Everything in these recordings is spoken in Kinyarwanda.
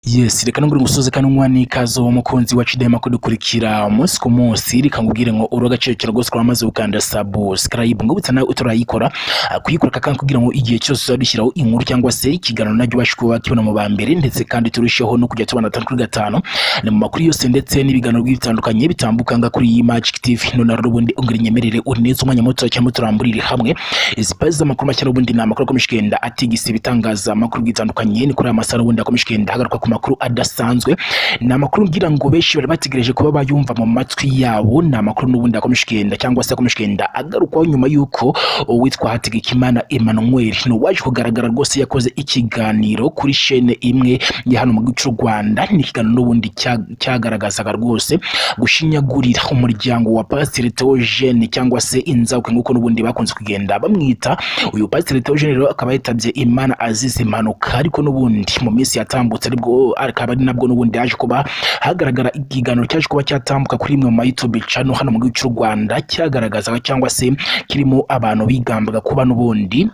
Yes, reka nongere ngusuhuze kandi nkuha n'ikaze, wowe mukunzi wacu udahwema kudukurikira umunsi ku munsi. Reka nkubwire ngo uri agaciro cyane rwose kuba wamaze gukanda subscribe, ngo nawe utarayikora kuyikora kandi kugira ngo igihe cyose uzadushyiraho inkuru cyangwa se ikiganiro najya ubasha kuba wakibona mu ba mbere, ndetse kandi turusheho no kujya tubana 5 kuri 5 ni mu makuru yose ndetse n'ibiganiro bitandukanye bitambuka nga kuri iyi Magic TV. None rero ubundi ongera inyemerere uneze umwanya muto cyangwa turamburire hamwe izi pazi z'amakuru mashya. N'ubundi ni amakuru akomeje kugenda atigisa ibitangazamakuru bitandukanye. Ni kuri aya masaha n'ubundi akomeje kugenda hagaruka ku makuru adasanzwe. Ni amakuru ngira ngo benshi bari bategereje kuba bayumva mu matwi yabo. Ni amakuru n'ubundi akomeje kugenda cyangwa se akomeje kugenda agarukwaho nyuma y'uko uwitwa Hategekimana Emmanuel ni uwaje kugaragara rwose yakoze ikiganiro kuri shene imwe ya hano mu gihugu cy'u Rwanda. Ni ikiganiro n'ubundi cyagaragazaga rwose gushinyagurira umuryango wa Pasiteri Theogene cyangwa se Inzabukwe, nk'uko n'ubundi bakunze kugenda bamwita. Uyu Pasiteri Theogene rero akaba yitabye Imana azize impanuka, ariko n'ubundi mu minsi yatambutse aribwo akaba ari nabwo n'ubundi yaje kuba hagaragara ikiganiro cyaje kuba cyatambuka kuri imwe mu ma YouTube channel hano mu gihugu cy'u Rwanda, cyagaragazaga cyangwa se kirimo abantu bigambaga kuba n'ubundi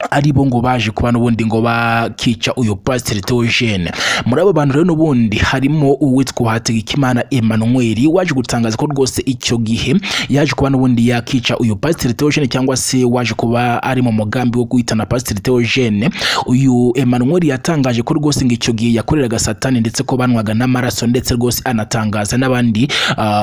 ari bo ngo baje kuba n'ubundi ngo bakica uyu Pasiteri Theogene. Muri abo bantu rero n'ubundi harimo uwitwa Hategekimana Emmanuel, waje gutangaza ko rwose icyo gihe yaje kuba n'ubundi yakica uyu Pasiteri Theogene, cyangwa se waje kuba ari mu mugambi wo guhitana Pasiteri Theogene. Uyu Emmanuel yatangaje ko rwose ngo icyo gihe yakoreraga Satani, ndetse ko banywaga n'amaraso, ndetse rwose anatangaza n'abandi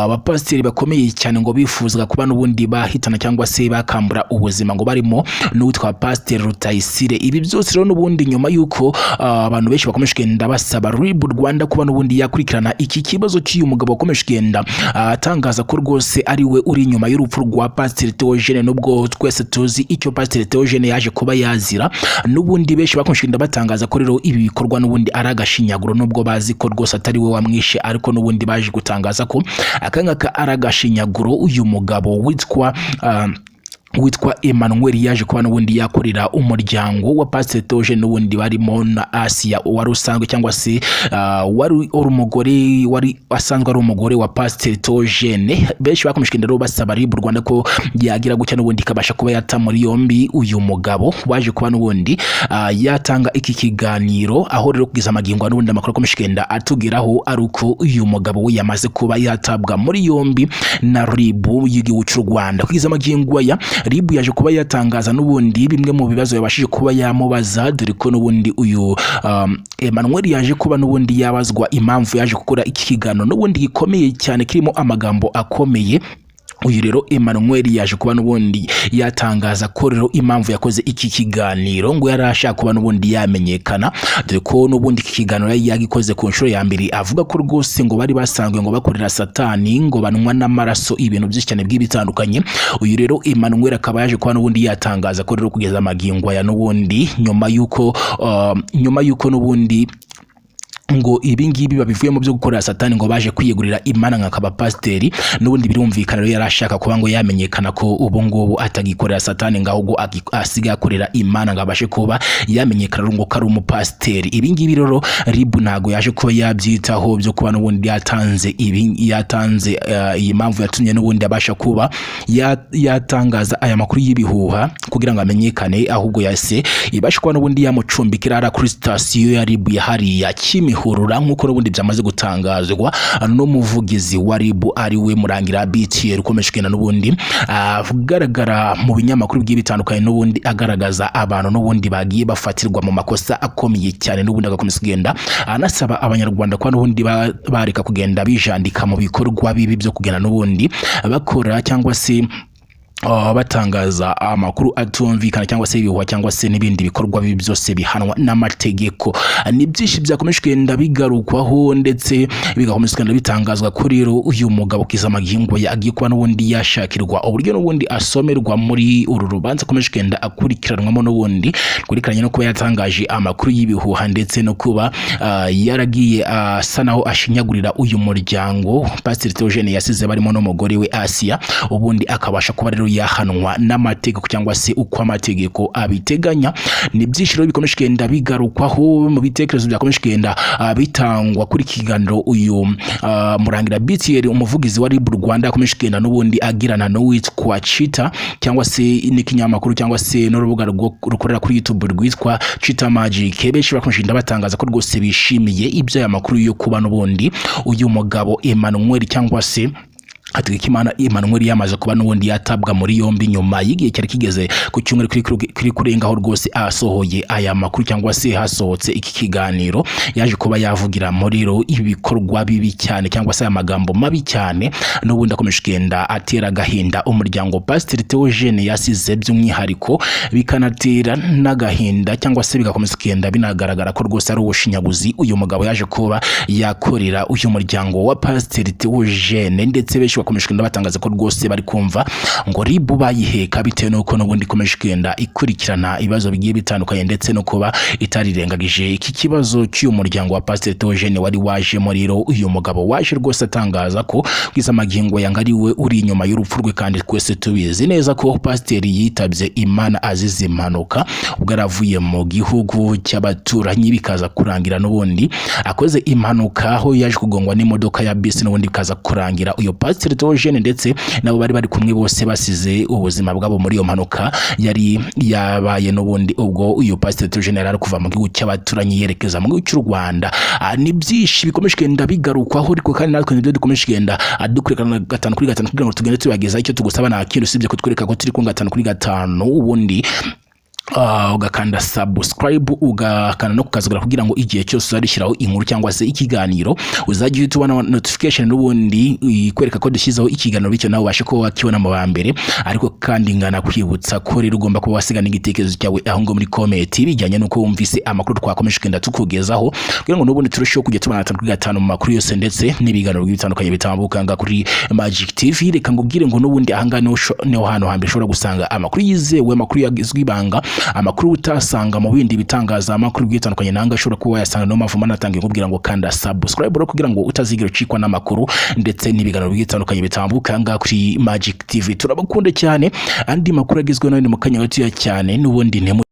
bapasiteri bakomeye cyane ngo bifuzaga kuba n'ubundi bahitana cyangwa se bakambura ubuzima, ngo barimo n'uwitwa Pasiteri Rutayisire. Ibi byose rero n'ubundi nyuma y'uko abantu benshi bakomeje kugenda basaba RIB Rwanda kuba n'ubundi yakurikirana iki kibazo cy'uyu mugabo wakomeje kugenda atangaza ko rwose ari we uri inyuma y'urupfu rwa Pasiteri Theogene, nubwo twese tuzi icyo Pasiteri Theogene yaje kuba yazira. N'ubundi benshi bakomeje kugenda batangaza ko rero ibi bikorwa n'ubundi ari agashinyaguro, nubwo bazi ko rwose atari we wamwishe, ariko n'ubundi baje gutangaza ko aka ngaka ari agashinyaguro uyu mugabo witwa Emmanuel yaje kuba n'ubundi yakorera umuryango wa Pasiteri Theogene, n'ubundi barimo na Asia wari usanzwe cyangwa se wari uri umugore, wari asanzwe ari umugore wa Pasiteri Theogene. Benshi bakomeje kugenda rero basaba RIB Rwanda ko yagira gutya n'ubundi ikabasha kuba yata muri yombi uyu mugabo waje kuba n'ubundi yatanga iki kiganiro. Aho rero kugeza amagingo n'ubundi amakuru akomeje kugenda atugeraho ari uko uyu mugabo we yamaze kuba yatabwa muri yombi na RIB y'igihugu cy'u Rwanda. Kugeza amagingo aya, RIB yaje kuba yatangaza n'ubundi bimwe mu bibazo yabashije kuba yamubaza, dore ko n'ubundi uyu Emmanuel yaje kuba n'ubundi yabazwa impamvu yaje gukora iki kiganiro n'ubundi gikomeye cyane kirimo amagambo akomeye. Uyu rero Emmanuel yaje kuba n'ubundi yatangaza ko rero impamvu yakoze iki kiganiro ngo yari ashaka kuba n'ubundi yamenyekana, dore ko n'ubundi iki kiganiro yari yagikoze ku nshuro ya mbere avuga ko rwose ngo bari basanzwe ngo bakorera Satani, ngo banywa n'amaraso, ibintu byinshi cyane bitandukanye. Uyu rero Emmanuel akaba yaje kuba n'ubundi yatangaza ko rero kugeza amagingo aya n'ubundi nyuma y'uko n'ubundi ngo ibi ngibi babivuyemo byo gukorera Satani, ngo baje kwiyegurira Imana nka pasiteri. N'ubundi birumvikana rero yari ashaka kuba ngo yamenyekana ko ubu ngubu atagikorera Satani, ngo ahubwo asigaye akorera Imana, ngo abashe kuba yamenyekana rero ngo ko ari umupasiteri. Ibi ngibi rero RIB ntago yaje kuba yabyitaho byo kuba n'ubundi yatanze ibi, yatanze iyi mpamvu yatumye n'ubundi abasha kuba yatangaza aya makuru y'ibihuha kugira ngo amenyekane, ahubwo yase ibashe kuba n'ubundi yamucumbikira hariya kuri sitasiyo ya RIB ya hariya Kimihurura, nk'uko n'ubundi byamaze gutangazwa n'umuvugizi wa RIB, ari we Murangira BTR, ukomeje kugenda n'ubundi agaragara mu binyamakuru bigiye bitandukanye, n'ubundi agaragaza abantu n'ubundi bagiye bafatirwa mu makosa akomeye cyane, n'ubundi agakomeza kugenda anasaba Abanyarwanda kuba n'ubundi bareka kugenda bijandika mu bikorwa bibi byo kugenda n'ubundi bakora cyangwa se batangaza amakuru atumvikana cyangwa se ibihuha cyangwa se n'ibindi bikorwa bibi byose bihanwa n'amategeko. Ni byinshi byakomeje kugenda bigarukwaho, ndetse bigakomeza kugenda bitangazwa ko rero uyu mugabo kugeza magingo agiye kuba n'ubundi yashakirwa uburyo n'ubundi asomerwa muri uru rubanza akomeje kugenda akurikiranwamo, n'ubundi kurikaranye no kuba yatangaje amakuru y'ibihuha, ndetse no kuba yaragiye asa naho ashinyagurira uyu muryango Pasiteri Theogene yasize, barimo n'umugore we Asia, ubundi akabasha kuba rero rero yahanwa n'amategeko cyangwa se uko amategeko abiteganya. Ni byinshi rero bikomeje kugenda bigarukwaho mu bitekerezo byakomeje kugenda bitangwa kuri iki kiganiro uyu Murangira BTR, umuvugizi wa RIB Rwanda, akomeje kugenda n'ubundi agirana n'uwitwa Chita cyangwa se n'ikinyamakuru cyangwa se n'urubuga rukorera kuri YouTube rwitwa Chita Magic. Benshi bakomeje kugenda batangaza ko rwose bishimiye ibyo aya makuru yo kuba n'ubundi uyu mugabo Emmanuel cyangwa se Hategekimana Emmanuel yamaze kuba n'ubundi yatabwa muri yombi nyuma y'igihe cyari kigeze ku cyumweru kuri kurengaho rwose asohoye aya makuru cyangwa se hasohotse iki kiganiro yaje kuba yavugira muri ro ibikorwa bibi cyane cyangwa se aya magambo mabi cyane n'ubundi akomeje kugenda atera agahinda umuryango Pasiteri Theogene yasize by'umwihariko, bikanatera n'agahinda cyangwa se bigakomeza kugenda binagaragara ko rwose ari ubushinyaguzi uyu mugabo yaje kuba yakorera uyu muryango wa Pasiteri Theogene. Ndetse benshi bakomeje kugenda batangaza ko rwose bari kumva ngo RIB bayiheka bitewe n'uko n'ubundi ikomeje kugenda ikurikirana ibibazo bigiye bitandukanye, ndetse no kuba itarirengagije iki kibazo cy'uyu muryango wa Pasiteri Theogene wari wajemo rero uyu mugabo waje rwose atangaza ko kwiza magingo yanga ari we uri inyuma y'urupfu rwe, kandi twese tubizi neza ko pasiteri yitabye Imana azize impanuka ubwo yaravuye mu gihugu cy'abaturanyi, bikaza kurangira n'ubundi akoze impanuka aho yaje kugongwa n'imodoka ya bisi, n'ubundi bikaza kurangira uyu pasiteri Theogene ndetse nabo bari bari kumwe bose basize ubuzima bwabo muri iyo mpanuka yari yabaye n'ubundi ubwo uyu pasiteri Theogene yari ari kuva mu gihugu cy'abaturanyi yerekeza mu gihugu cy'u Rwanda. Ni byinshi bikomeje kugenda bigarukwaho, ariko kandi natwe nibyo dukomeje kugenda dukurikirana gatanu kuri gatanu kugira ngo tugende tubagezaho icyo tugusaba. Nta kindi usibye kutwereka ko turi kuri gatanu kuri gatanu, ubundi ugakanda subscribe, ugakanda no kukazogera kugira ngo igihe cyose uzadushyiraho inkuru cyangwa se ikiganiro uzajya uhita ubona notification n'ubundi ikwereka ko dushyizeho ikiganiro, bityo nawe ubashe kuba wakibona mu ba mbere. Ariko kandi ngana kwibutsa ko rero ugomba kuba wasiga n'igitekerezo cyawe aho ngo muri comment bijyanye n'uko wumvise amakuru twakomeje kugenda tukugezaho, kugira ngo n'ubundi turusheho kujya tubana gatanu kuri gatanu mu makuru yose ndetse n'ibiganiro bitandukanye bitambuka nga kuri Magic TV. Reka ngubwire ngo n'ubundi ahangaha niho hantu hambere ushobora gusanga amakuru yizewe, amakuru yagizwe ibanga, amakuru utasanga mu bindi bitangazamakuru bitandukanye, nanga ashobora kuba wayasanga. Niyo mpamvu manatangiye nkubwira ngo kanda subscribe rero kugira ngo utazigira ucikwa n'amakuru ndetse n'ibiganiro bitandukanye bitambuka ngaha kuri Magic TV. Turabakunda cyane. Andi makuru agezweho n'andi mu kanya gatoya cyane n'ubundi ntimu